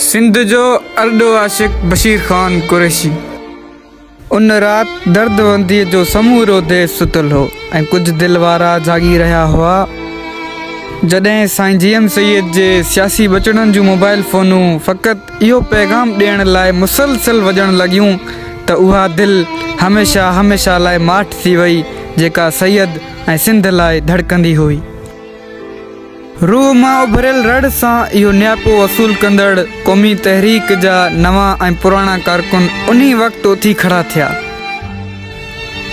سنڌ جو ارڏو عاشق بشير خان قريشي. ان رات درد ونديء جو سمورو ديس ستل هو ۽ ڪجهه دل وارا جاڳي رهيا هئا. جڏهن سائين جي ايم سيد جي سياسي ٻچڙن جون موبائل فونون فقط اهو پيغام ڏيڻ لاء مسلسل وڄڻ لڳيون ته اها دل هميشه هميشه لاء ماٺ ٿي وئي جيڪا سيد ۽ سنڌ لاء ڌڙڪندي هئي. روح مان اڀريل رڙ سان اهو نياپو وصول ڪندڙ قومي تحريڪ جا نوان ۽ پراڻا ڪارڪن انهي وقت اٿي کڙا ٿيا.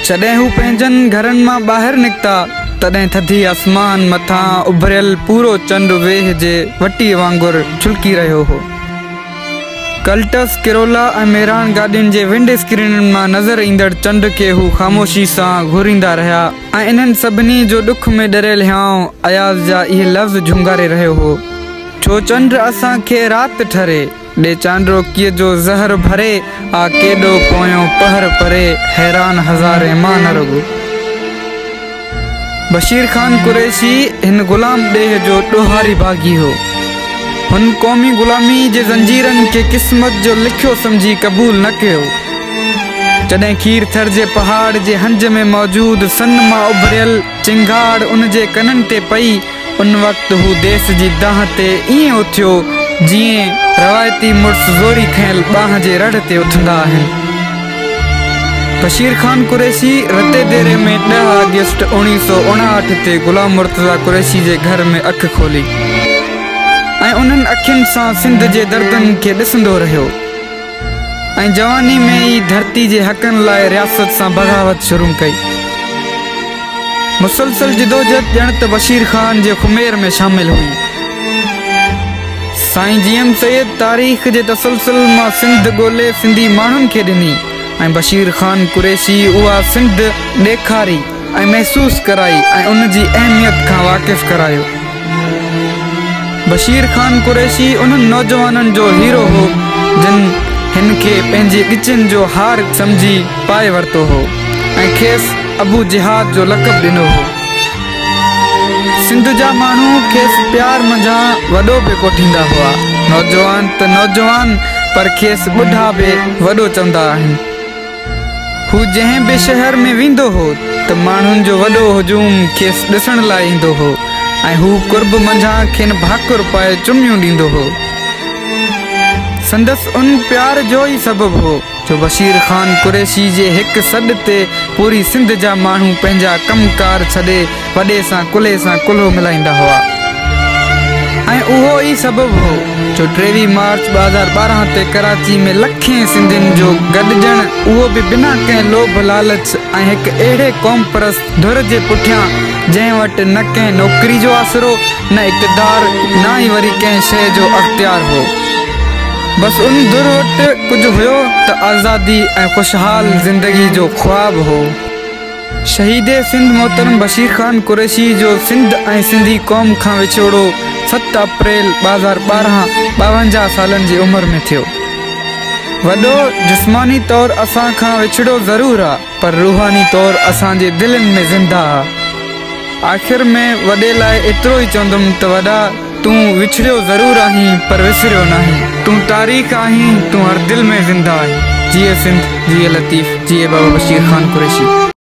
جڏهن هو پنهنجن گهرن مان ٻاهر نڪتا، تڏهن ٿڌي آسمان مٿان اڀريل پورو چنڊ ويهه جي وٽيء وانگر ڇلڪي رهيو هو. ڪلٽس، ڪرولا ۽ مهراڻ گاڏين جي ونڊ اسڪرينن مان نظر ايندڙ چنڊ کي هو خاموشي سان گهوريندا رهيا ۽ انهن سڀني جو ڏک ۾ ڏريل هيانء اياز جا اهي لفظ جهونگاري رهيو هو. ڇو چنڊ اسان کي رات ٺري، ڏي چانڊوڪيء جو زهر ڀري، آ ڪيڏو پويون پهر پري، حيران هزارين مان نه رڳو. بشير خان قريشي هن غلام ڏيهه جو ڏوهاري باغي هو. هن قومي غلامي جي زنجيرن کي قسمت جو لکيو سمجهي قبول نه ڪيو. جڏهن کير ٿر جي پهاڙ جي هنج ۾ موجود سن مان اڀريل چنگهاڙ ان جي ڪنن تي پئي، ان وقت هو ديس جي دانهن تي ائين اٿيو، جيئن روايتي مڙس زوري کنيل ٻانهن جي رڙ تي اٿندا آهن. بشير خان قريشي رتي ديري ۾ 10 آگسٽ 1959 تي غلام مرتضيٰ قريشي جي گهر ۾ اک کولي ۽ انهن اکين سان سنڌ جي دردن کي ڏسندو رهيو ۽ جواني ۾ ئي ڌرتي جي حقن لاء رياست سان بغاوت شروع ڪئي. مسلسل جدوجھد ڄڻ ته بشير خان جي خمير ۾ شامل هئي. سائين جي ايم سيد تاريخ جي تسلسل مان سنڌ ڳولي سنڌي ماڻهن کي ڏني ۽ بشير خان قريشي اها سنڌ ڏيکاري ۽ محسوس ڪرائي ۽ ان جي اهميت کان واقف ڪرايو. بشير خان قريشي انهن نوجوانن جو هيرو هو جن هن کي پنهنجي ڳچين جو هار سمجهي پائي ورتو هو ۽ کيس ابو جهاد جو لقب ڏنو هو. سنڌ جا ماڻهو کيس پيار منجهان وڏو به ڪوٺيندا هئا. نوجوان ته نوجوان پر کيس ٻڍا به وڏو چوندا آهن. هو جنهن به شهر ۾ ويندو هو ته ماڻهن جو وڏو هجوم کيس ڏسڻ لاء ايندو هو ۽ هو قرب منجهان کين ڀاڪر پائي چميون ڏيندو هو. سندس ان پيار جو ئي سبب هو جو بشير خان قريشي جي هڪ سڏ تي پوري سنڌ جا ماڻهو پنهنجا ڪم ڪار ڇڏي وڏي سان ڪلهي سان ڪلهو ملائيندا هئا ۽ اهو ئي سبب هو جو 23 مارچ 2012 تي ڪراچي ۾ لکين سنڌين جو گڏجڻ اهو به بنا ڪنهن لوڀ لالچ ۽ هڪ اهڙي قومپرست ڌر جي پٺيان جنهن وٽ نه ڪنهن نوڪري جو آسرو، نه اقتدار، نه ئي وري ڪنهن شيء جو اختيار هو. بس ان ڌر وٽ ڪجهه هيو ته آزادي ۽ خوشحال زندگي جو خواب هو. شهيد سنڌ محترم بشير خان قريشي جو سنڌ ۽ سنڌي قوم کان وڇوڙو 7 اپريل 2012 52 سالن جي عمر ۾ ٿيو. وڏو جسماني طور اسان کان وڇڙيو ضرور آ پر روحاني طور اسان جي دلين ۾ زنده آ. آخر ۾ وڏي لاء ايترو ئي چوندم ته وڏا تون وڇڙيو ضرور آهين پر وسريو ناهين. تون تاريخ آهين، تون هر دل ۾ زنده آهين. جيئي سنڌ، جيئي لطيف، جيئي بابا بشير خان قريشي.